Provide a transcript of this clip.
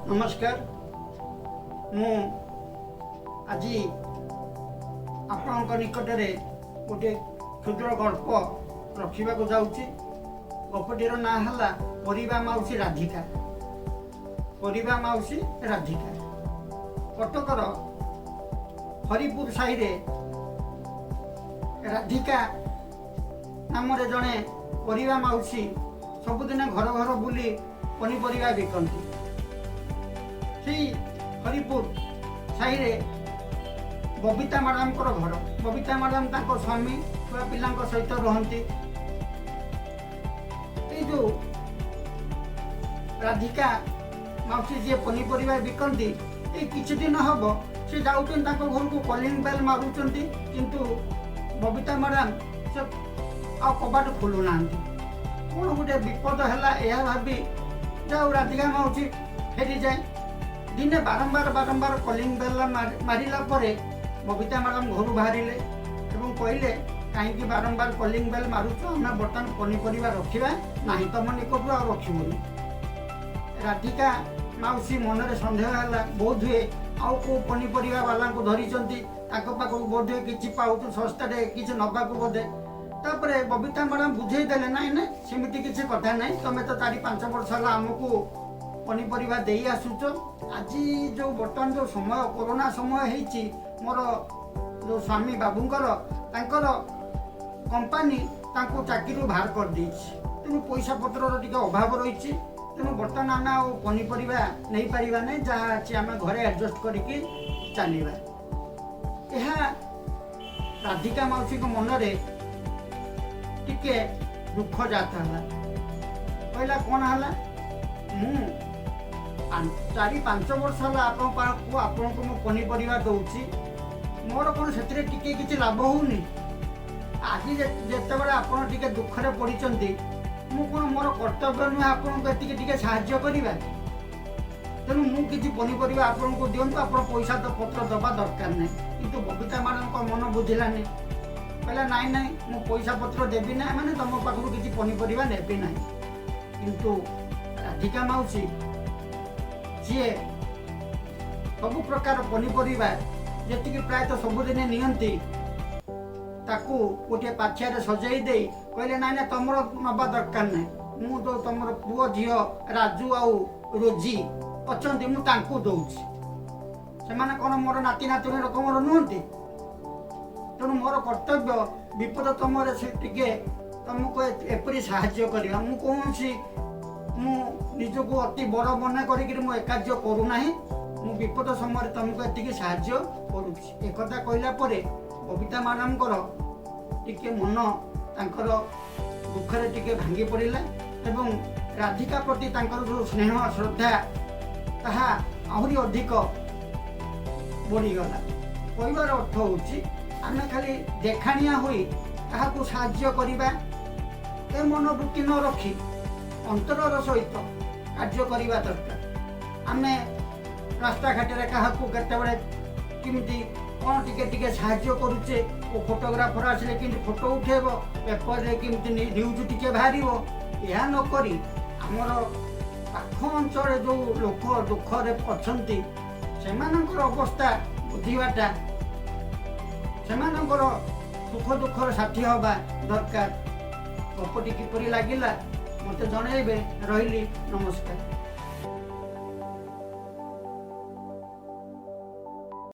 ନମସ୍କାର। ମୁଁ ଆଜି ଆପଣଙ୍କ ନିକଟରେ ଗୋଟିଏ କ୍ଷୁଦ୍ର ଗଳ୍ପ ରଖିବାକୁ ଯାଉଛି। ଗପଟିର ନାଁ ହେଲା ପରିବା ମାଉସୀ ରାଧିକା। ପରିବା ମାଉସୀ ରାଧିକା। କଟକର ହରିପୁର ସାହିରେ ରାଧିକା ନାମରେ ଜଣେ ପରିବା ମାଉସୀ ସବୁଦିନ ଘର ଘର ବୁଲି ପନିପରିବା ବିକନ୍ତି। ସେଇ ହରିପୁର ସାହିରେ ବବିତା ମ୍ୟାଡ଼ାମଙ୍କର ଘର। ବବିତା ମ୍ୟାଡ଼ାମ ତାଙ୍କ ସ୍ୱାମୀ, ଛୁଆ ପିଲାଙ୍କ ସହିତ ରୁହନ୍ତି। ଏଇ ଯେଉଁ ରାଧିକା ମାଉସୀ ଯିଏ ପନିପରିବା ବିକନ୍ତି, ଏଇ କିଛି ଦିନ ହବ ସେ ଯାଉଛନ୍ତି ତାଙ୍କ ଘରକୁ, କଲିଂ ବେଲ୍ ମାରୁଛନ୍ତି, କିନ୍ତୁ ବବିତା ମ୍ୟାଡ଼ାମ ସେ ଆଉ କବାଟ ଖୋଲୁନାହାନ୍ତି। କ'ଣ ଗୋଟେ ବିପଦ ହେଲା, ଏହା ଭାବି ଯାଉ ରାଧିକା ମାଉସୀ ଫେରିଯାଏ। ଦିନେ ବାରମ୍ବାର ବାରମ୍ବାର କଲିଂ ବେଲ୍ ମାରିଲା ପରେ ବବିତା ମ୍ୟାଡ଼ାମ ଘରୁ ବାହାରିଲେ ଏବଂ କହିଲେ, "କାହିଁକି ବାରମ୍ବାର କଲିଂ ବେଲ୍ ମାରୁଛ? ଆମେ ବର୍ତ୍ତମାନ ପନିପରିବା ରଖିବା ନାହିଁ, ତମ ନିକଟରୁ ଆଉ ରଖିବୁନି।" ରାଧିକା ମାଉସୀ ମନରେ ସନ୍ଦେହ ହେଲା, ବୋଧହୁଏ ଆଉ କେଉଁ ପନିପରିବା ବାଲାଙ୍କୁ ଧରିଛନ୍ତି, ତାଙ୍କ ପାଖକୁ ବୋଧହୁଏ କିଛି ପାଉଛୁ ଶସ୍ତାରେ, କିଛି ନେବାକୁ ବୋଧେ। ତାପରେ ବବିତା ମ୍ୟାଡ଼ାମ ବୁଝେଇ ଦେଲେ, "ନାଇଁ ନାଇଁ, ସେମିତି କିଛି କଥା ନାହିଁ। ତମେ ତ 4-5 ବର୍ଷ ହେଲା ଆମକୁ ପନିପରିବା ଦେଇ ଆସୁଛ। ଆଜି ଯେଉଁ ବର୍ତ୍ତମାନ ଯେଉଁ ସମୟ, କରୋନା ସମୟ ହେଇଛି, ମୋର ଯେଉଁ ସ୍ୱାମୀ ବାବୁଙ୍କର, ତାଙ୍କର କମ୍ପାନୀ ତାଙ୍କୁ ଚାକିରିରୁ ବାହାର କରିଦେଇଛି। ତେଣୁ ପଇସା ପତ୍ରର ଟିକେ ଅଭାବ ରହିଛି। ତେଣୁ ବର୍ତ୍ତମାନ ଆମେ ଆଉ ପନିପରିବା ନେଇପାରିବା ନାହିଁ। ଯାହା ଅଛି ଆମେ ଘରେ ଆଡ଼ଜଷ୍ଟ କରିକି ଚାଲିବା।" ଏହା ରାଧିକା ମାଉସୀଙ୍କ ମନରେ ଟିକେ ଦୁଃଖ ଜାତ ହେଲା। କହିଲା, "କ'ଣ ହେଲା? ମୁଁ 4-5 ବର୍ଷ ହେଲା ଆପଣଙ୍କ ପାଖକୁ ଆପଣଙ୍କୁ ମୁଁ ପନିପରିବା ଦେଉଛି। ମୋର କ'ଣ ସେଥିରେ ଟିକେ କିଛି ଲାଭ ହେଉନି? ଆଜି ଯେତେବେଳେ ଆପଣ ଟିକେ ଦୁଃଖରେ ପଡ଼ିଛନ୍ତି, ମୁଁ କ'ଣ ମୋର କର୍ତ୍ତବ୍ୟ ନୁହେଁ ଆପଣଙ୍କୁ ଏତିକି ଟିକେ ସାହାଯ୍ୟ କରିବା? ତେଣୁ ମୁଁ କିଛି ପନିପରିବା ଆପଣଙ୍କୁ ଦିଅନ୍ତୁ, ଆପଣ ପଇସା ତ ପତ୍ର ଦେବା ଦରକାର ନାହିଁ।" କିନ୍ତୁ ବବିତା ମ୍ୟାଡ଼ାମଙ୍କ ମନ ବୁଝିଲାନି। କହିଲା, "ନାଇଁ ନାଇଁ, ମୁଁ ପଇସା ପତ୍ର ଦେବି ନାହିଁ, ମାନେ ତମ ପାଖରୁ କିଛି ପନିପରିବା ନେବି ନାହିଁ।" କିନ୍ତୁ ରାଧିକା ମାଉସୀ ସିଏ ସବୁ ପ୍ରକାର ପନିପରିବା ଯେତିକି ପ୍ରାୟତଃ ସବୁଦିନେ ନିଅନ୍ତି, ତାକୁ ଗୋଟିଏ ପାଛିଆରେ ସଜେଇ ଦେଇ କହିଲେ, "ନାଇଁ ନାଇଁ, ତମର ନେବା ଦରକାର ନାହିଁ। ମୁଁ ଯେଉଁ ତମର ପୁଅ ଝିଅ ରାଜୁ ଆଉ ରୋଜି ଅଛନ୍ତି, ମୁଁ ତାଙ୍କୁ ଦଉଛି। ସେମାନେ କ'ଣ ମୋର ନାତି ନାତୁଣୀ ରକମର ନୁହନ୍ତି? ତେଣୁ ମୋର କର୍ତ୍ତବ୍ୟ ବିପଦ ତମରେ ସେ ଟିକେ ତମକୁ ଏପରି ସାହାଯ୍ୟ କରିବା। ମୁଁ କୌଣସି ମୁଁ ନିଜକୁ ଅତି ବଡ଼ ମନେ କରିକିରି ମୁଁ ଏ କାର୍ଯ୍ୟ କରୁନାହିଁ। ମୁଁ ବିପଦ ସମୟରେ ତମକୁ ଏତିକି ସାହାଯ୍ୟ କରୁଛି।" ଏକଥା କହିଲା ପରେ ବବିତା ମ୍ୟାଡ଼ାମଙ୍କର ଟିକେ ମନ ତାଙ୍କର ଦୁଃଖରେ ଟିକେ ଭାଙ୍ଗି ପଡ଼ିଲା ଏବଂ ରାଧିକା ପ୍ରତି ତାଙ୍କର ଯେଉଁ ସ୍ନେହ ଶ୍ରଦ୍ଧା, ତାହା ଆହୁରି ଅଧିକ ବଢ଼ିଗଲା। କହିବାର ଅର୍ଥ ହେଉଛି, ଆମେ ଖାଲି ଦେଖାଣିଆ ହୋଇ କାହାକୁ ସାହାଯ୍ୟ କରିବା ଏ ମନୋବୃତ୍ତି ନ ରଖି ଅନ୍ତରର ସହିତ କାର୍ଯ୍ୟ କରିବା ଦରକାର। ଆମେ ରାସ୍ତାଘାଟରେ କାହାକୁ କେତେବେଳେ କେମିତି କ'ଣ ଟିକେ ଟିକେ ସାହାଯ୍ୟ କରୁଛେ ଓ ଫଟୋଗ୍ରାଫର ଆସିଲେ କେମିତି ଫଟୋ ଉଠେଇବ, ପେପରରେ କେମିତି ନ୍ୟୁଜ୍ ଟିକେ ବାହାରିବ, ଏହା ନକରି ଆମର ପାଖ ଅଞ୍ଚଳରେ ଯେଉଁ ଲୋକ ଦୁଃଖରେ ଅଛନ୍ତି, ସେମାନଙ୍କର ଅବସ୍ଥା ବୁଝିବାଟା, ସେମାନଙ୍କର ସୁଖ ଦୁଃଖର ସାଥୀ ହେବା ଦରକାର। ଗପଟି କିପରି ଲାଗିଲା, ମୋତେ ଜଣାଇବେ। ରହିଲି, ନମସ୍କାର।